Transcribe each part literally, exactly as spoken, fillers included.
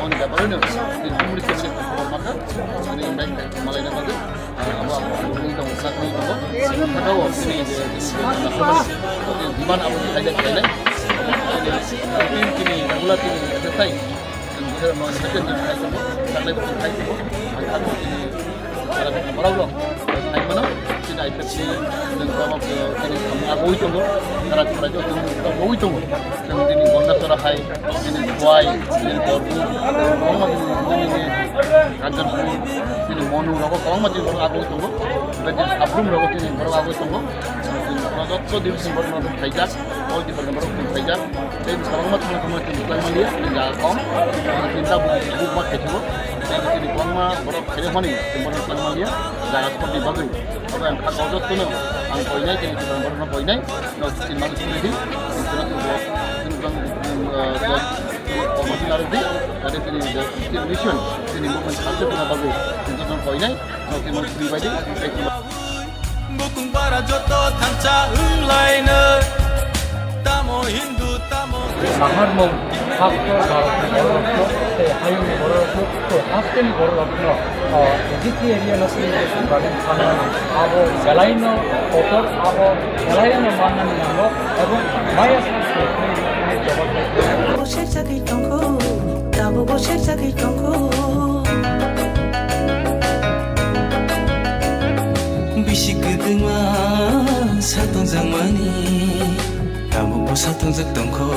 Aboni bebak no tini humri khe khobor mankha, tini bai malai na bagwi. Abo ang tini tongo, sa tini tongo. Saka o tini je, tini je, demand abo tini khailai, khailai. Tini, tini, tini regular tini exercise. Tini je, mo, tini je, tini khai tongo. Saklai bo tini khai tongo. Ang kha tini, para tini, para rok. Khai mano, tini I P F T, tini tongo, tini agoi tongo. Para, para jo tini tongo, oi tongo. Tini, tini Gondasora hai, tini Khowai, tini Borbu, tini, tini, tini Kanchanpur, tini Monu rogo kwbangma tini borok agoi tongo. Bai tini Sabrum rogo tini borok agoi tongo. Tini borok jotto division borok no phaijak, all department borok tini phaijak. Tei kwbangma thangma thangma tini kwlai maliya, tini jaga kom. Tini ta buk, buk ma khethibo. Tini, tini kwbangma borok khairokmani tini borok kwlai maliya, jaga kom ni bagwi. Abo ang kha jotto no ang koinai, tini kwbang borok no koinai. No, tini mang suri di, tini kwbang, tini kwbang, uh, Komiti narwk di, ade tini the mission, tini movement culture tini bagwi, tini tong koinai, no tini tini bai di, thank you. Bukung para joto thansa wnglaino, tamo Hindu, tamo Naharmung, haptor Bharatni bororokno, tei hayungni bororokno, tei hasteni bororokno, o, A D C area no sini bagwi thangnani, abo belaino kotor, abo belaino mannani nango, ebong maya Bo serjagwi tongkho, tabukbo serjagwi tongkho. Bisi kwtwma satongjakmani, tabukbo satongjak tongkho,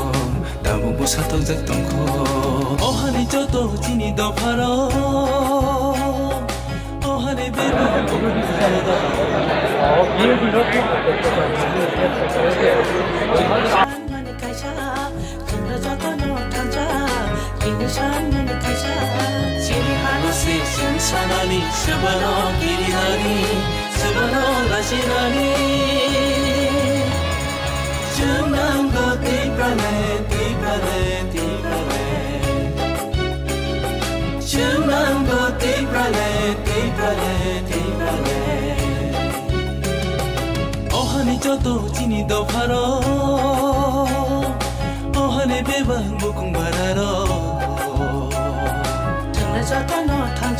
tabukbo satongjak tongkho. O hani joto chini dopharok, o hani bebak. Mani kaisa, chwngno jotono thansa, kini san mani kaisa. Chini hano se chwng sanani, swbano kirinani, swbano lachinani. Chwng nango Tiprale, Tiprale, Tiprale. Chwng nango Tiprale, Tiprale, Tiprale. O hani joto chini dopharok, o hani bebak bukung bararok. Chwngno jotono thansa.